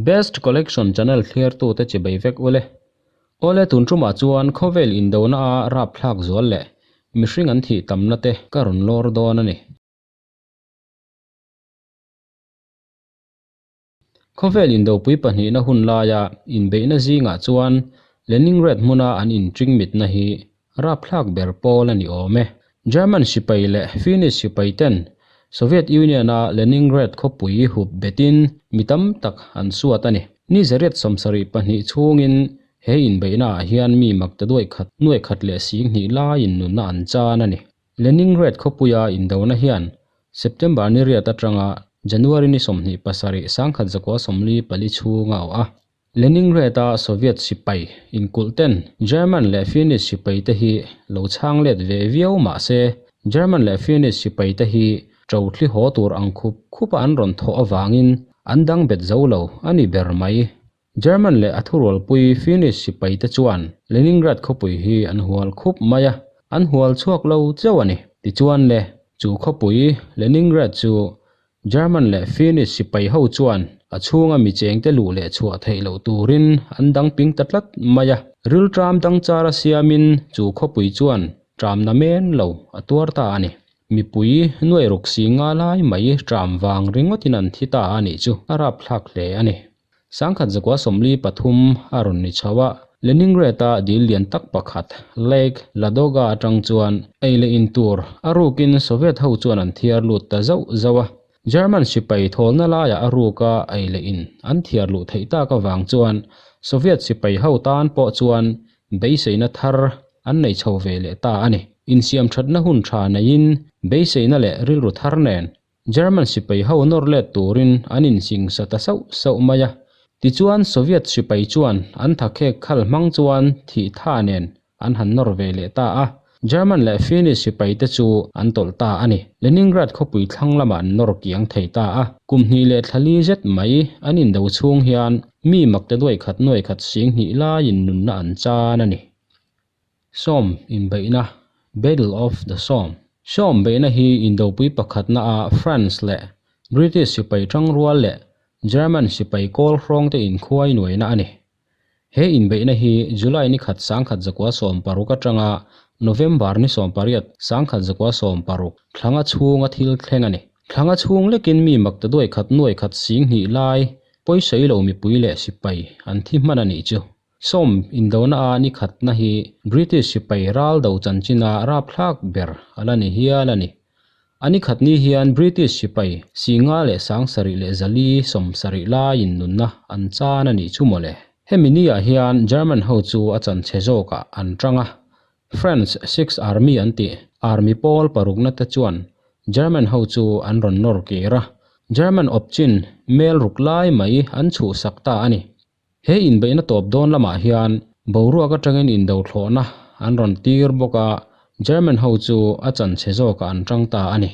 Best Collection channel thliartute chibei vek ule. Awle tun tumah chuan khawvel indona a rapthlak zual leh mihring an thih tamna te ka rawn lawr dawn a ni. Khawvel indopui pahnihna hun laia inbeihna zingah chuan Leningrad hmuna an inchingmitna hi rapthlak ber pawl a ni awm e. German sipai leh Finnish sipai ten Soviet Union-a Leningrad khawpui hup betin mi tam tak an suat a ni. Ni zariat 72 chhungin he inbeihnaah hian mi makta duai khat, nuai khat leh sing hnih laiin nunna an chan a ni. Leningrad khawpuia indona hian September ni riat atanga January ni 27 1944 chhunga a awh a. Leningrad-a Soviet sipai inkulh ten German leh Finnish sipai te hi lo chhang let ve viau mah se, German leh Finnish sipai te hi ṭo thli haw tur ang khup khupa an rawn thawh avangin an dang bet zo lo a ni ber mai. German leh a thurualpui Finnish sipai te chuan Leningrad khawpui hi an hual khup mai a, an hual chhuak lo chauh a ni. Tichuan le, chu khawpui Leningrad chu German leh Finnish sipai ho chuan a chhunga mi chengte luh leh chhuah theih loh turin an dang ping ta tlat mai a. Rilṭam dang chara siamin chu khawpui chuan ṭamna men lo a tuar ta a ni. Mipui nuai ruk si nga lai mai ṭam vang ringawtin an thi ta a nih chu a rapthlak hle a ni. 1943 a rawn ni chho a, Leningrad-a dil lian tak pakhat, Lake Ladoga atang chuan ei leh in tur a rukin Soviet ho chuan an thiar lut ta zauh zauh a. German sipai thawlna laiah a ruka ei leh in an thiar luh theih tak avang chuan Soviet sipai ho tan pawh chuan beiseina thar an nei chho ve leh ta a ni. Insiam thatna hun tha neiin beiseina leh rilru thar nen German sipai ho nawr let turin an insingsa ta sauh sauh mai a. Tichuan Soviet sipai chuan an thakhek khal hmang chuan thih tha nen an han nawr ve leh ta a. German leh Finnish sipai te chu an tawlh ta a ni. Leningrad khawpui thlang lamah an nawr kiang thei ta a. Kum hnih leh thla li zet mai an indo chhung hian mi makte duai khat nuai khat sing hnih laiin nunna an chan a ni. Somme inbeihna, Battle of the Somme. Somme beihna hi indopui pakhatna a France leh British sipai tangrual leh German sipai kawl hrawng te inkhuai nuaina a ni. He inbeihna hi July ni khat 1916 atanga November ni 18 1916 thlanga chhunga thil thleng a ni. Thlanga chhung lekin mi makta duai khat nuai khat sing hnih lai pawisawi lo mipui leh sipai an thi hman a nih chu. Somme indona a ni khatna hi British sipai ral do chanchina rapthlak ber a la ni hial a ni. A ni khat ni hian British sipai singa leh sangsarih leh zali sawmsarih laiin nunna an chan a nih chu mawle. Hemi niah hian German ho chu a chanchhe zawkah an tang a, French Sixth Army an tih army pawl parukna te chuan German ho chu an rawn nawr kir a, German awpchin mel ruk lai mai an chhuhsak ta a ni. He inbeihna tawp dawn lamah hian boruak atangin indo thlawhna an rawn tir bawk a, German ho chu a chanchhe zawkah an tang ta a ni.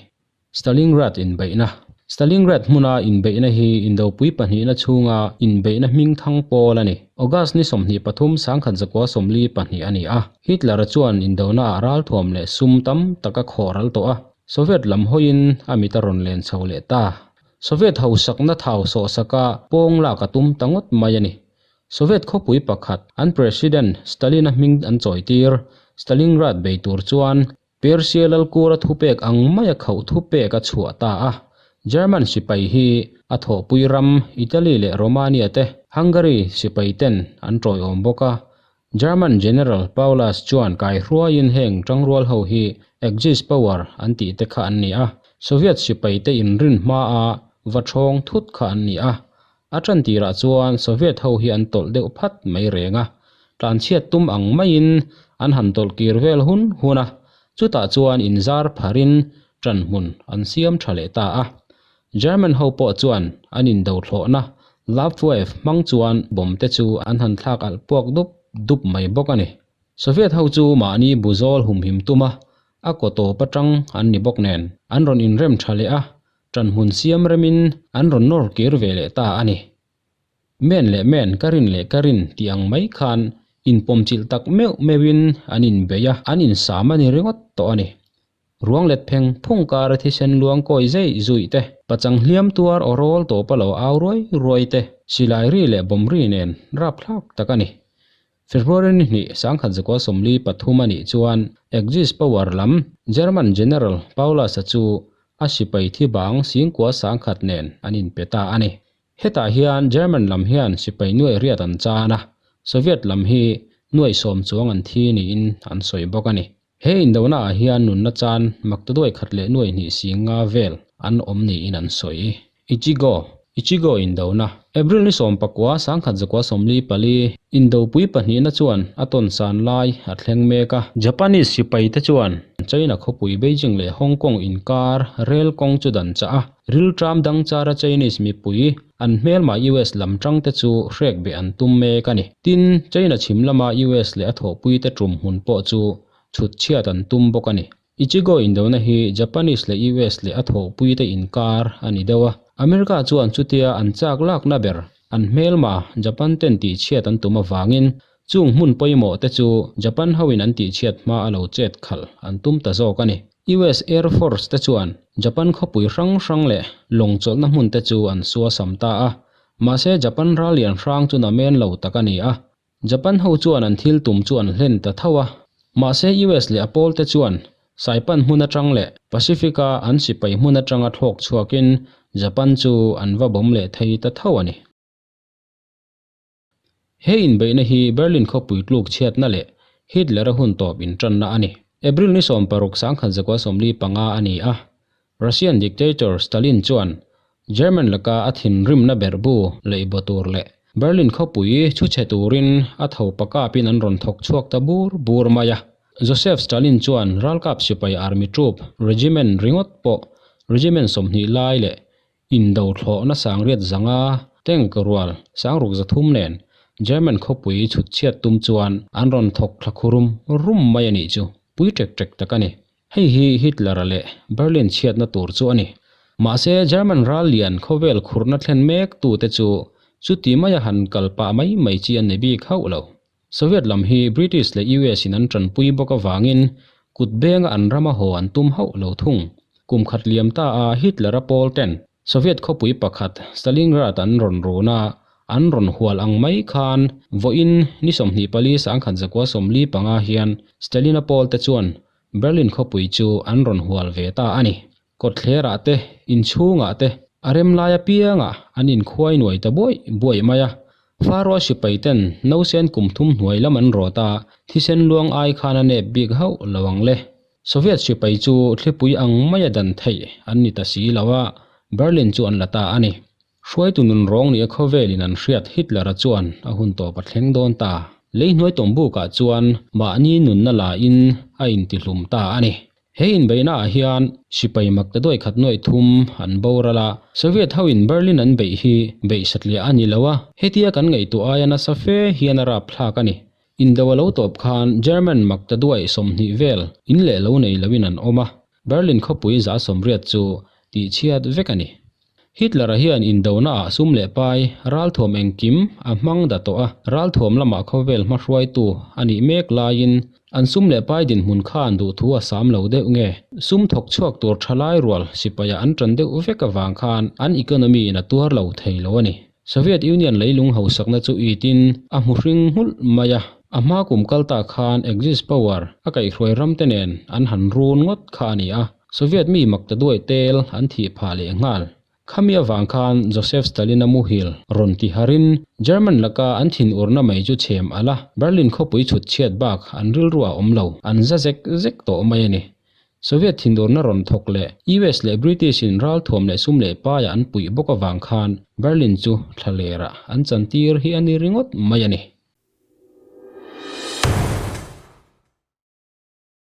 Stalingrad inbeihna. Stalingrad hmuna inbeihna hi indopui pahnihna chhunga inbeihna hming thang pawl a ni. August ni 23 1942 a ni a, Hitler-a chuan indonaah ralthuam leh sum tam tak a khawh ral tawh a, Soviet lam hawiin a mit a rawn len chho leh ta. Soviet hausakna thau sawhsaka pawng lak a tum ta ngawt mai a ni. Soviet khawpui pakhat, an President Stalin-a hming an chawitir, Stalingrad bei tur chuan Persia lalkura thupek ang maia khauh thupek a chhuah ta a. German sipai hi a thawhpui ram Italy leh Romania te, Hungary sipai ten an tawiawm bawk a. German General Paulus chuan kaihruaiin heng tangrual ho hi Axis power an tih te kha an ni a, Soviet sipai te inrin hmaa va thawng thut kha an ni a. A tan tirah chuan Soviet ho hi an tawlh deuh phat mai reng a, tlanchhiat tum ang maiin an han tawlh kir vel hun hun a, chutah chuan inzar pharin tanhmun an siam tha leh ta a. German ho pawh chuan an indo thlawhna Luftwaffe hmang chuan bomb te chu an han thlak alh puak dup dup mai bawk a ni. Soviet ho chu mahni buzawl humhim tum a, a kaw tawp atang an ni bawk nen an rawn inrem tha leh a, tanhmun siam remin an rawn nawr kir ve leh ta a ni. Men leh men, ka rin leh ka rin tih ang mai khan inpawmchilh tak meuh meuhin an inbei a, an insam a ni ringawt tawh a ni. Ruang let pheng phung kara thisen luang kawi zei zuih te, pachang hliam tuar aw rawl tawpa lo au ruai ruai te, Silai ri leh bomb ri nen rapthlak tak a ni. February ni hnih 1943 a nih chuan Axis power lam German General Paulus-a chu a sipai thi bang singkua sangkhat nen an inpe ta a ni. Hetah hian German lam hian sipai nuai riat an chan a, Soviet lam hi nuai sawm chuang an thi niin an sawi bawk a ni. He indona ah hian nunna chan maktaduai khat leh nuai hnih sing nga vel an awm niin an sawi. Ichigo, Ichigo indona, April ni 19, 1944, indopui pahnihna chuan a tawn san lai a thleng mek a. Japanese sipai te chuan China khawpui Beijing leh Hong Kong inkar rel kawng chu dan chah a, rilṭam dang chara Chinese mipui an hmelma US lam ṭang te chu hrek beh an tum mek a ni. Tin, China chhim lama US leh a thawhpui te ṭum hmun pawh chu chhut chhiat an tum bawk a ni. Ichigo indona hi Japanese leh US leh a thawhpui te inkar a ni deuh a. America chuan chutia an chak lakna ber an hmelma Japan ten tihchhiat an tum avangin chung hmun pawimawh te chu Japan hoin an tihchhiat hma a lo chet khalh an tum ta zawk a ni. US Air Force te chuan Japan khawpui hrang hrang leh lawng chawlhna hmun te chu an suasam ta a. Mahse Japan ral lian hrang chu namen lo tak a ni a. Japan ho chuan an thil tum chu an hlen ta tho a. Mahse US leh a pawl te chuan Saipan hmun atang leh Pacific a an sipai hmun atanga thlawk chhuakin Japan chu an va bawm leh thei ta tho a ni. He inbeihna hi Berlin khawpui tluk chhiatna leh Hitler-a hun tawp intanna a ni. April ni 16 1945 a ni a, Russian dictator Stalin chuan German laka a thinrimna berhbu leihbaw tur leh Berlin khawpui chhu chhe turin a tho pakapin an rawn thawk chhuak ta bur bur mai a. Joseph Stalin chuan ralkap sipai army troop regiment ringawt pawh regiment 20 lai leh Indo thlawhna sangriat zanga tank rual sangruk zathum nen German khawpui chhut chhiat tum chuan an rawn thawk thla khu rum rum mai a nih chu. Pui ṭek ṭek tak a ni. Hei hi Hitler-a leh Berlin chhiatna tur chu a ni. Mahse German ral lian khawvel khurna thlen mek tute chu chuti maia han kal pah mai mai chi an ni bik hauh lo. Soviet lam hi British leh US in an tanpui bawk avangin kut benga an rama haw an tum hauh lo thung. Kum khat liam ta a Hitler-a pawl ten Soviet khawpui pakhat Stalingrad an rawn run a, an rawn hual ang mai khan vawiin ni 24 1945 hian Stalin-a pawl te chuan Berlin khawpui chu an rawn hual ve ta a ni. Kawtthlerah te, inchhungah te, a rem lai apiangah an inkhuai nuai ta buaih buaih mai a. Faroa sipai ten nausen kum thum hnuai lam an rawt a, thisen luang ai khan a nep bik hauh lo ang le. Soviet sipai chu thlipui ang maia dan theih an ni ta si lo a, Berlin chu an la ta a ni. Hruaitu nun rawng nia khawvelin an hriat Hitler-a chuan a hun tawp a thleng dawn ta. Lei hnuai tawmbukah chuan mahni nunna lain a intihlum ta a ni. He inbeihna ah hian sipai mak ta duai khat nuaih thum an boral a, Soviet ho in Berlin an beih hi beih satliah a ni lo a, hetia kan ngaihtuah aia nasa fe hian a rapthlak a ni. Indo a lo tawp khan German mak ta duai 20 vel in leh lo nei loin an awm a, Berlin khawpui za 80 chu tihchhiat vek a ni. Hitler-a hian indona ah sum leh pai ralthuam engkim a hmang da tawh a, ralthuam lamah khawvel hmahruaitu a nih mek laiin an sum leh pai dinhmun khan duhthu a sam lo deuh nge? Sum thawk chhuak tur thalai rual sipaia an tan deuh vek avang khan an economy in a tuar lo thei lo a ni. Soviet Union leilung hausakna chu itin a hmu hring nghulh mai a, a hma kum kal ta khan Axis power a kaihhruai ram te nen an han run ngawt kha a ni a. Soviet mi mak ta duai tel an thih phah leh nghal. Khami avang khan Joseph Stalin-a muhil rawn ti harin German laka an thinurna mai chu chhem alh a, Berlin khawpui chhut chhiat bak an rilru a awm lo, an za zek zek tawh mai a ni. Soviet thinurna rawn thawk leh US leh British-in ralthuam leh sum leh paiah an puih bawk avang khan Berlin chu thlalerah an chantir hi a ni ringawt mai a ni.